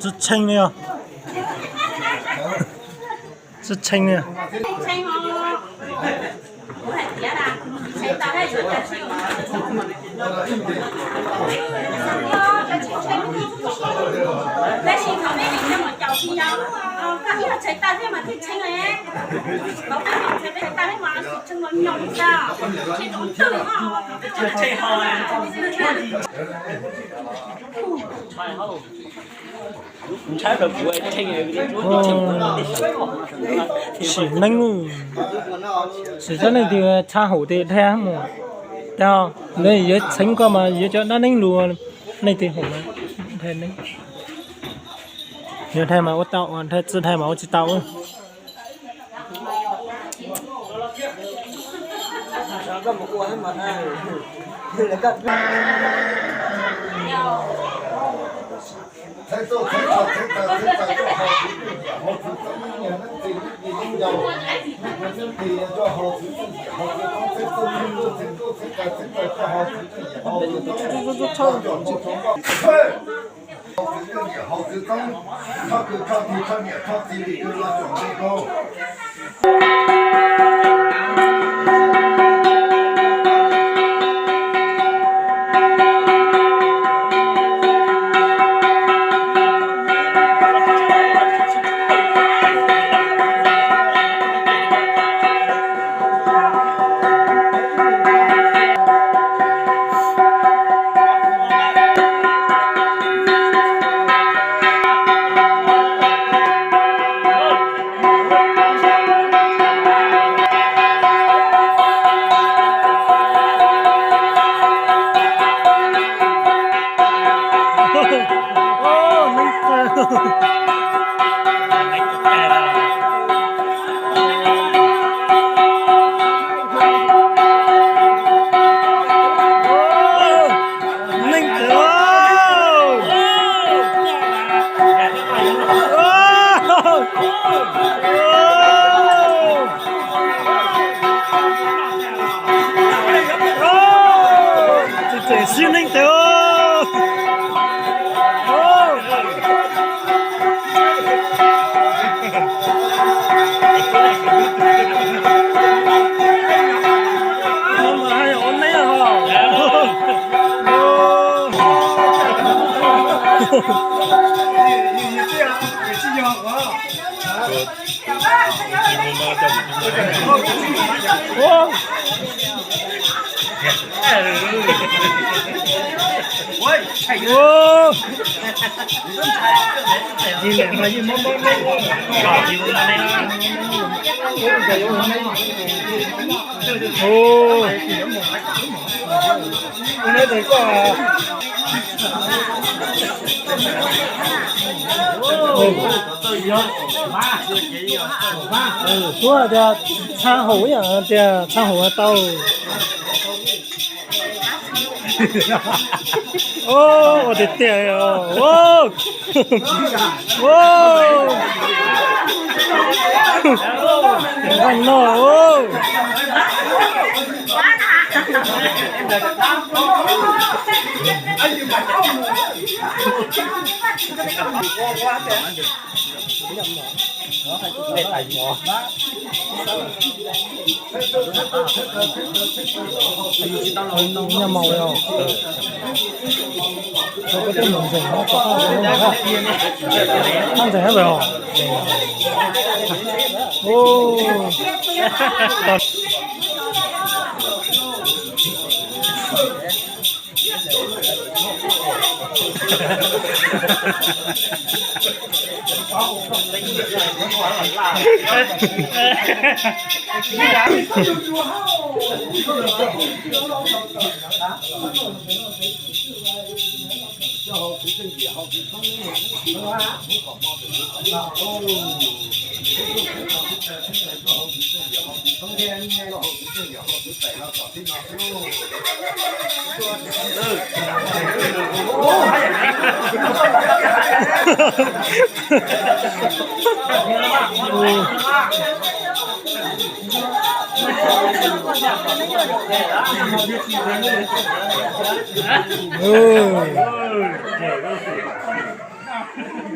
Txwj tshee li os. Txwj tshee li. Sim neeb, sim txhob neej twg txhab haum tes dhia mus. Tag, yuav txheeb koj mas yuav cov dab neeb lus, neej twg haum mas dhia neeb. Yog dhia mas ua tau, dhia txwj dhia mas ua tsis tau. Neeg twg? Tseem sib neeg twg? Ub, tias txhab haum ib yam tias txhab haum tau. Ua tiag tiag. Vaj no. Nyob mus os. Rau koj tej mus ntseeg no, koj ntseeg hab os. Ui.